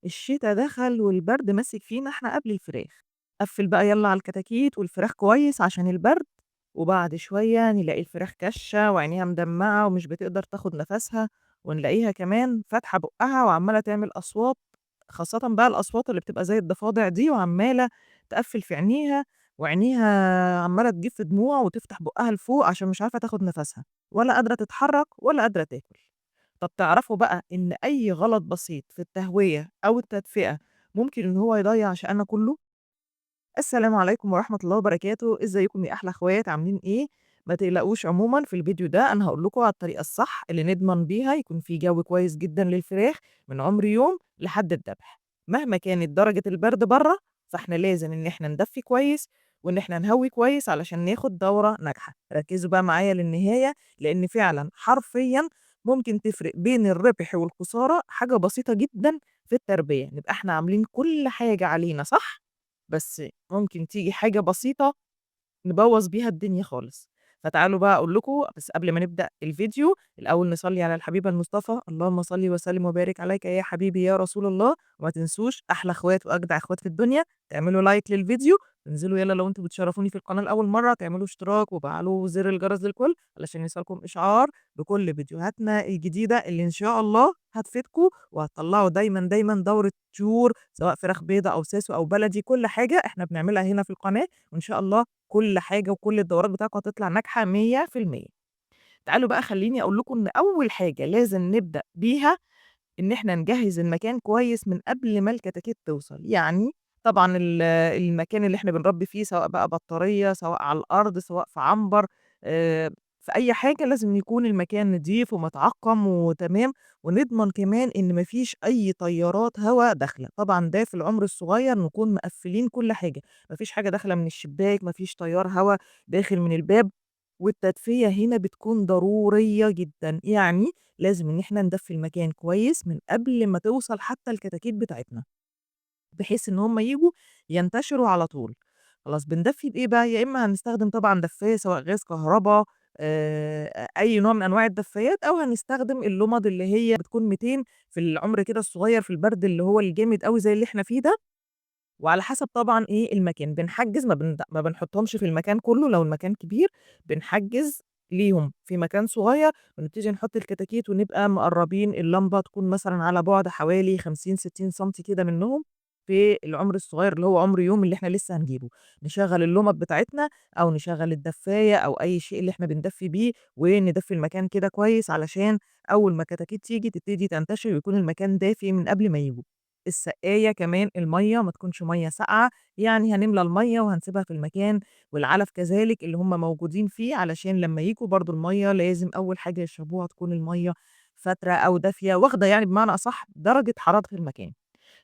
الشتا دخل والبرد ماسك فينا إحنا قبل الفراخ، قفّل بقى يالّا على الكتاكيت والفراخ كويس عشان البرد، وبعد شوية نلاقي الفراخ كشّة وعينيها مدمّعة ومش بتقدر تاخد نَفَسها، ونلاقيها كمان فاتحة بُقّها وعمّالة تعمل أصوات، خاصةً بقى الأصوات اللي بتبقى زي الضفادع دي وعمّالة تقفّل في عينيها، وعينيها عمّالة تجيب في دموع وتفتح بُقّها لفوق عشان مش عارفة تاخد نَفَسها، ولا قادرة تتحرك ولا قادرة تاكل. طب تعرفوا بقى إن أي غلط بسيط في التهوية أو التدفئة ممكن إن هو يضيّع شقانا كله؟ السلام عليكم ورحمة الله وبركاته، إزيكم يا أحلى أخوات عاملين إيه؟ ما تقلقوش عمومًا في الفيديو ده أنا هاقول لكم على الطريقة الصح اللي نضمن بيها يكون في جو كويس جدًا للفراخ من عمر يوم لحد الذبح، مهما كانت درجة البرد برّه فإحنا لازم إن إحنا ندفي كويس وإن إحنا نهوي كويس علشان ناخد دورة ناجحة. ركزوا بقى معايا للنهاية لإن فعلًا حرفيًا ممكن تفرق بين الربح والخسارة حاجة بسيطة جدًا في التربية، نبقى إحنا عاملين كل حاجة علينا صح، بس ممكن تيجي حاجة بسيطة نبوظ بيها الدنيا خالص. فتعالوا بقى أقول لكم، بس قبل ما نبدأ الفيديو الأول نصلي على الحبيب المصطفى، اللهم صل وسلم وبارك عليك يا حبيبي يا رسول الله. وما تنسوش أحلى أخوات وأجدع أخوات في الدنيا تعملوا لايك للفيديو، انزلوا يلا لو انتوا بتشرفوني في القناة لأول مرة تعملوا اشتراك وفعلوا زر الجرس للكل علشان يوصلكم إشعار بكل فيديوهاتنا الجديدة اللي إن شاء الله هتفيدكم وهتطلعوا دايما دايما دورة طيور سواء فراخ بيضة أو ساسو أو بلدي، كل حاجة احنا بنعملها هنا في القناة، وإن شاء الله كل حاجة وكل الدورات بتاعتكم هتطلع ناجحة 100%. تعالوا بقى خليني أقول لكم إن أول حاجة لازم نبدأ بيها إن إحنا نجهز المكان كويس من قبل ما الكتاكيت توصل. يعني طبعًا المكان اللي إحنا بنربي فيه سواء بقى بطارية، سواء على الأرض، سواء في عنبر، في أي حاجة لازم يكون المكان نضيف ومتعقم وتمام، ونضمن كمان إن مفيش أي تيارات هوا داخلة. طبعًا ده في العمر الصغير نكون مقفلين كل حاجة، مفيش حاجة داخلة من الشباك، مفيش تيار هوا داخل من الباب. والتدفئة هنا بتكون ضرورية جدًا، يعني لازم إن إحنا ندفي المكان كويس من قبل ما توصل حتى الكتاكيت بتاعتنا، بحيث إن هم ييجوا ينتشروا على طول. خلاص بندفي بإيه بقى؟ يا إما هنستخدم طبعًا دفاية سواء غاز، كهربا، أي نوع من أنواع الدفايات، أو هنستخدم اللمض اللي هي بتكون 200 في العمر كده الصغير في البرد اللي هو الجامد أوي زي اللي إحنا فيه ده. وعلى حسب طبعًا إيه المكان، بنحجز ما بنحطهمش في المكان كله، لو المكان كبير بنحجز ليهم في مكان صغير ونبتدي نحط الكتاكيت، ونبقى مقربين اللمبة تكون مثلًا على بعد حوالي 50 60 سنتي كده منهم في العمر الصغير اللي هو عمر يوم اللي إحنا لسه هنجيبه. نشغل اللمض بتاعتنا أو نشغل الدفاية أو أي شيء اللي إحنا بندفي بيه، وندفي المكان كده كويس علشان أول ما الكتاكيت تيجي تبتدي تنتشر ويكون المكان دافي من قبل ما ييجوا. السقاية كمان المية ما تكونش مية ساقعة، يعني هنملى المية وهنسيبها في المكان، والعلف كذلك اللي هم موجودين فيه علشان لما ييجوا برضو المية لازم أول حاجة يشربوها تكون المية فاترة أو دافية، واخدة يعني بمعنى أصح درجة حرارة المكان.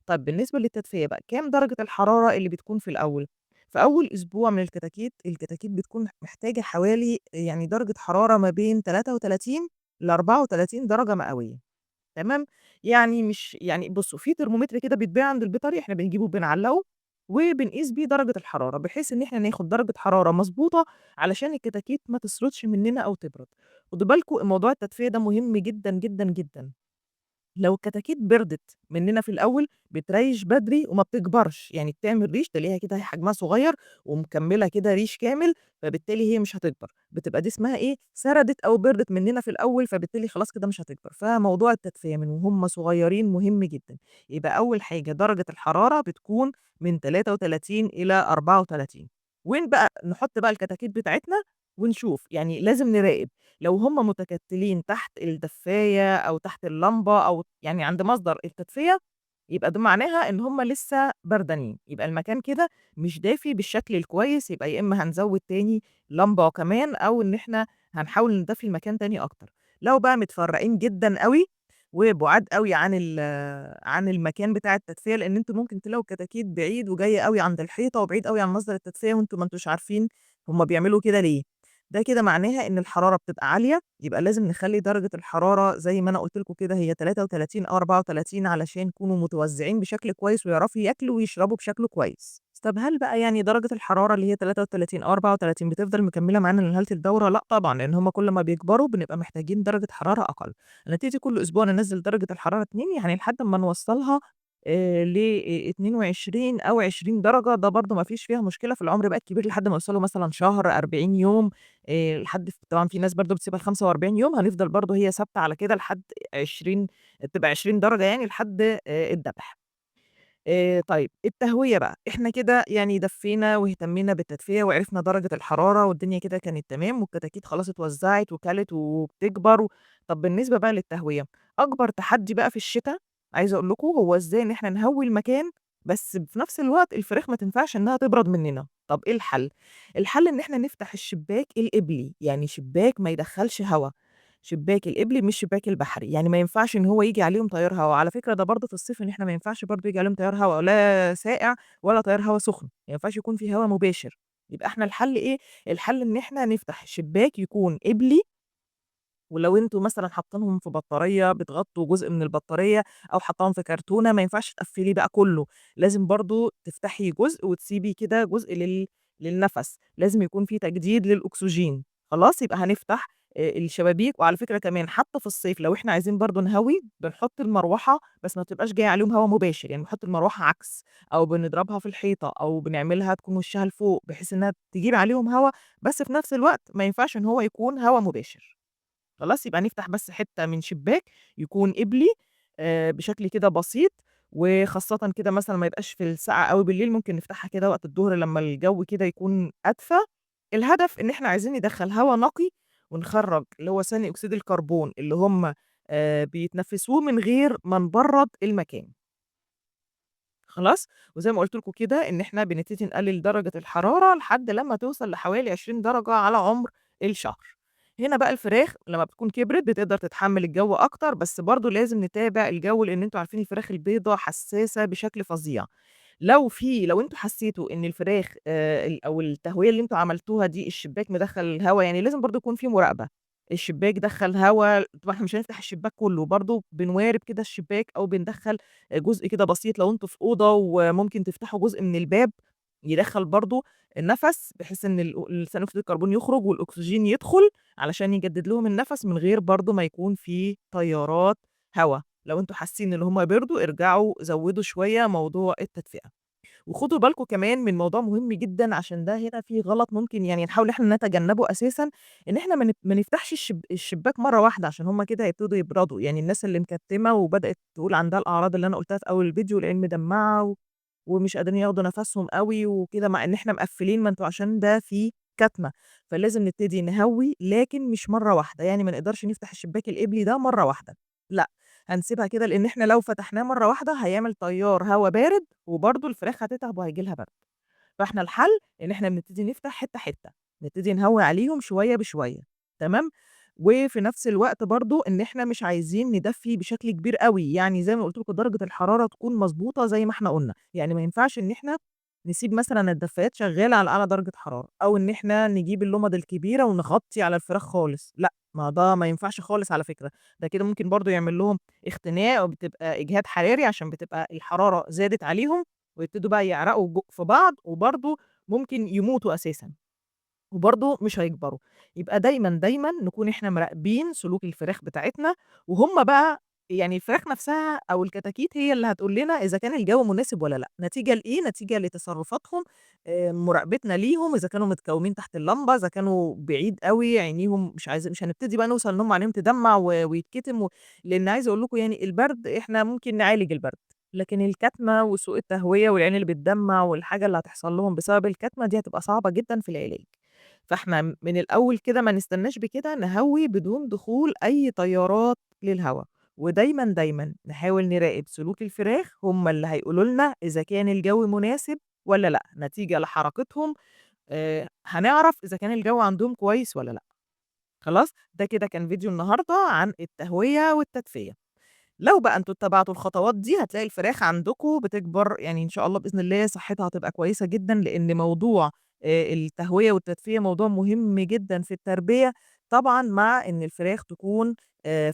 طيب بالنسبة للتدفئة بقى، كام درجة الحرارة اللي بتكون في الأول؟ في أول أسبوع من الكتاكيت، الكتاكيت بتكون محتاجة حوالي درجة حرارة ما بين تلاتة وتلاتين لأربعة وتلاتين درجة مئوية، تمام؟ يعني مش يعني بصوا في ترمومتر كده بيتباع عند البيطري، إحنا بنجيبه وبنعلقه وبنقيس بيه درجة الحرارة، بحيث إن إحنا ناخد درجة حرارة مظبوطة علشان الكتاكيت ما تسردش مننا أو تبرد. خدوا بالكم موضوع التدفئة ده مهم جدًا، جدًا، جدًا. لو الكتاكيت بردت مننا في الأول بتريش بدري وما بتكبرش، يعني بتعمل ريش تلاقيها كده حجمها صغير ومكملة كده ريش كامل، فبالتالي هي مش هتكبر، بتبقى دي اسمها إيه؟ سردت أو بردت مننا في الأول، فبالتالي خلاص كده مش هتكبر. فموضوع التدفئة من وهم صغيرين مهم جدًا. يبقى أول حاجة درجة الحرارة بتكون من 33 إلى 34. وين بقى نحط بقى الكتاكيت بتاعتنا ونشوف، يعني لازم نراقب لو هم متكتلين تحت الدفاية أو تحت اللمبة أو عند مصدر التدفئة، يبقى ده معناها إن هم لسه بردانين، يبقى المكان كده مش دافي بالشكل الكويس، يبقى يا إما هنزود تاني لمبة كمان أو إن إحنا هنحاول ندفي المكان تاني أكتر. لو بقى متفرقين جدًا أوي وبعاد أوي عن المكان بتاع التدفئة، لأن أنتوا ممكن تلاقوا الكتاكيت بعيد وجاية أوي عند الحيطة وبعيد أوي عن مصدر التدفئة وأنتوا ما أنتوش عارفين هم بيعملوا كده ليه. ده كده معناها إن الحرارة بتبقى عالية، يبقى لازم نخلي درجة الحرارة زي ما أنا قلت لكم كده هي 33 أو 34 علشان يكونوا متوزعين بشكل كويس ويعرفوا ياكلوا ويشربوا بشكل كويس. طب هل بقى درجة الحرارة اللي هي 33 أو 34 بتفضل مكملة معانا لنهاية الدورة؟ لأ طبعًا، لأن هم كل ما بيكبروا بنبقى محتاجين درجة حرارة أقل. هنبتدي كل أسبوع ننزل درجة الحرارة 2، يعني لحد ما نوصلها ل22 أو 20 درجة، ده برضه ما فيش فيها مشكلة في العمر بقى الكبير لحد ما يوصلوا مثلًا شهر، 40 يوم، لحد طبعًا في ناس برضه بتسيبها ل45 يوم، هنفضل برضه هي ثابتة على كده لحد 20، تبقى 20 درجة يعني لحد الدبح. طيب التهوية بقى، إحنا كده يعني دفّينا واهتمينا بالتدفئة وعرفنا درجة الحرارة والدنيا كده كانت تمام، والكتاكيت خلاص اتوزّعت وكلت وبتكبر طب بالنسبة بقى للتهوية، أكبر تحدي بقى في الشتا عايزة أقول لكم هو إزاي إن إحنا نهوّي المكان، بس في نفس الوقت الفراخ ما تنفعش إنها تبرد مننا. طب إيه الحل؟ الحل إن إحنا نفتح الشباك القبلي، يعني شباك ما يدخّلش هوا، شباك القبلي مش شباك البحري، يعني ما ينفعش إن هو ييجي عليهم تيار هوا. على فكرة ده برضه في الصيف إن إحنا ما ينفعش برضه ييجي عليهم تيار هوا لا ساقع ولا تيار هوا سخن، ما ينفعش يكون في هوا مباشر. يبقى إحنا الحل إيه؟ الحل إن إحنا نفتح شباك يكون قبلي، ولو أنتم مثلًا حاطينهم في بطارية بتغطوا جزء من البطارية، أو حاطاهم في كرتونة، ما ينفعش تقفّليه بقى كله، لازم برضه تفتحي جزء وتسيبي كده جزء للنَفَس، لازم يكون في تجديد للأكسجين. خلاص؟ يبقى هنفتح الشبابيك. وعلى فكرة كمان حتى في الصيف لو إحنا عايزين برضه نهوّي بنحط المروحة، بس ما تبقاش جاية عليهم هوا مباشر، يعني بنحط المروحة عكس، أو بنضربها في الحيطة، أو بنعملها تكون وشها لفوق بحيث إنها تجيب عليهم هوا، بس في نفس الوقت ما ينفعش إن هو يكون هوا مباشر. خلاص؟ يبقى نفتح بس حتة من شباك يكون قبلي بشكل كده بسيط، وخاصةً كده مثلًا ما يبقاش في السقعة أوي بالليل، ممكن نفتحها كده وقت الضهر لمّا الجو كده يكون أدفى. الهدف إن إحنا عايزين ندخّل هوا نقي ونخرّج اللي هو ثاني أكسيد الكربون اللي هم بيتنفسوه من غير ما نبرد المكان. خلاص؟ وزي ما قُلت لكم كده إن إحنا بنبتدي نقلل درجة الحرارة لحد لمّا توصل لحوالي 20 درجة على عمر الشهر. هنا بقى الفراخ لمّا بتكون كبرت بتقدر تتحمل الجو أكتر، بس برضه لازم نتابع الجو، لإن أنتم عارفين الفراخ البيضا حساسة بشكل فظيع. لو أنتم حسيتوا إن الفراخ ال أو التهوية اللي أنتم عملتوها دي الشباك مدخّل الهوا، يعني لازم برضه يكون في مراقبة، الشباك دخّل هوا، طبعًا إحنا مش هنفتح الشباك كله، برضه بنوارب كده الشباك أو بندخّل جزء كده بسيط لو أنتم في أوضة وممكن تفتحوا جزء من الباب يدخّل برضه النَفَس، بحيث إن ثاني أكسيد الكربون يخرج والأكسجين يدخل علشان يجدد لهم النَفَس من غير برضه ما يكون في تيارات هوا. لو أنتم حاسين إن هم بردوا ارجعوا زودوا شوية موضوع التدفئة. وخدوا بالكم كمان من موضوع مهم جدًا، عشان ده هنا فيه غلط ممكن يعني نحاول إن إحنا نتجنبه أساسًا، إن إحنا ما نفتحش الشباك مرة واحدة، عشان هم كده هيبتدوا يبردوا. يعني الناس اللي مكتمة وبدأت تقول عندها الأعراض اللي أنا قُلتها في أول الفيديو، العين مدمعة ومش قادرين ياخدوا نَفَسهم أوي وكده، مع إن إحنا مقفلين، ما أنتم عشان ده فيه كتمة، فلازم نبتدي نهوّي لكن مش مرة واحدة، يعني ما نقدرش نفتح الشباك القبلي ده مرة واحدة، لأ هنسيبها كده، لإن إحنا لو فتحناه مرة واحدة هيعمل تيار هوا بارد، وبرضه الفراخ هتتعب وهييجي لها برد. فإحنا الحل إن إحنا بنبتدي نفتح حتة حتة، نبتدي نهوّي عليهم شوية بشوية، تمام؟ وفي نفس الوقت برضه إن إحنا مش عايزين ندفّي بشكل كبير أوي، يعني زي ما قُلت لكم درجة الحرارة تكون مضبوطة زي ما إحنا قُلنا، يعني ما ينفعش إن إحنا نسيب مثلًا الدفايات شغالة على أعلى درجة حرارة، أو إن إحنا نجيب اللُمَض الكبيرة ونغطي على الفراخ خالص، لأ، ما ده ما ينفعش خالص على فكرة، ده كده ممكن برضه يعمل لهم اختناق وبتبقى إجهاد حراري، عشان بتبقى الحرارة زادت عليهم ويبتدوا بقى يعرقوا في بعض، وبرضه ممكن يموتوا أساسًا، وبرضه مش هيكبروا. يبقى دايمًا، دايمًا نكون إحنا مراقبين سلوك الفراخ بتاعتنا، وهم بقى يعني الفراخ نفسها أو الكتاكيت هي اللي هتقول لنا إذا كان الجو مناسب والّا لأ. نتيجة لإيه؟ نتيجة لتصرفاتهم، مراقبتنا ليهم، إذا كانوا متكومين تحت اللمبة، إذا كانوا بعيد أوي، عينيهم مش عايزة، مش هنبتدي بقى نوصل إن هم عينيهم تدمع ويتكتم لإن عايزة أقول لكم يعني البرد إحنا ممكن نعالج البرد، لكن الكتمة وسوء التهوية والعين اللي بتدمع والحاجة اللي هتحصل لهم بسبب الكتمة دي هتبقى صعبة جدًا في العلاج. فإحنا من الأول كده ما نستناش بكده، نهوي بدون دخول أي تيارات للهوا، ودايمًا، دايمًا نحاول نراقب سلوك الفراخ، هم اللي هيقولوا لنا إذا كان الجو مناسب والّا لأ، نتيجة لحركتهم، هنعرف إذا كان الجو عندهم كويس والّا لأ. خلاص؟ ده كده كان فيديو النهارده عن التهوية والتدفئة. لو بقى أنتم اتبعتوا الخطوات دي هتلاقي الفراخ عندكم بتكبر، يعني إن شاء الله بإذن الله صحتها هتبقى كويسة جدًا، لإن موضوع التهوية والتدفئة موضوع مهم جدًا في التربية، طبعًا مع إن الفراخ تكون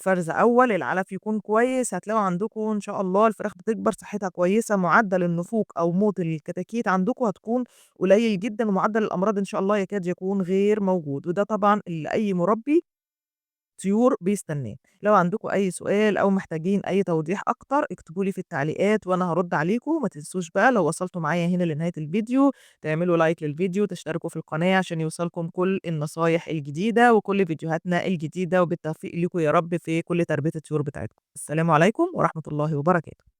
فرز أول، العلف يكون كويس، هتلاقوا عندكم إن شاء الله الفراخ بتكبر صحتها كويسة، معدل النفوق أو موت الكتاكيت عندكم هتكون قليل جدًا، ومعدل الأمراض إن شاء الله يكاد يكون غير موجود، وده طبعًا اللي أي مربي طيور بيستناه. لو عندكم أي سؤال أو محتاجين أي توضيح أكتر اكتبوا لي في التعليقات وأنا هارُد عليكم. ما تنسوش بقى لو وصلتوا معايا هنا لنهاية الفيديو تعملوا like للفيديو، تشتركوا في القناة عشان يوصلكم كل النصايح الجديدة وكل فيديوهاتنا الجديدة، وبالتوفيق ليكم يا رب في كل تربية الطيور بتاعتكم. السلام عليكم ورحمة الله وبركاته.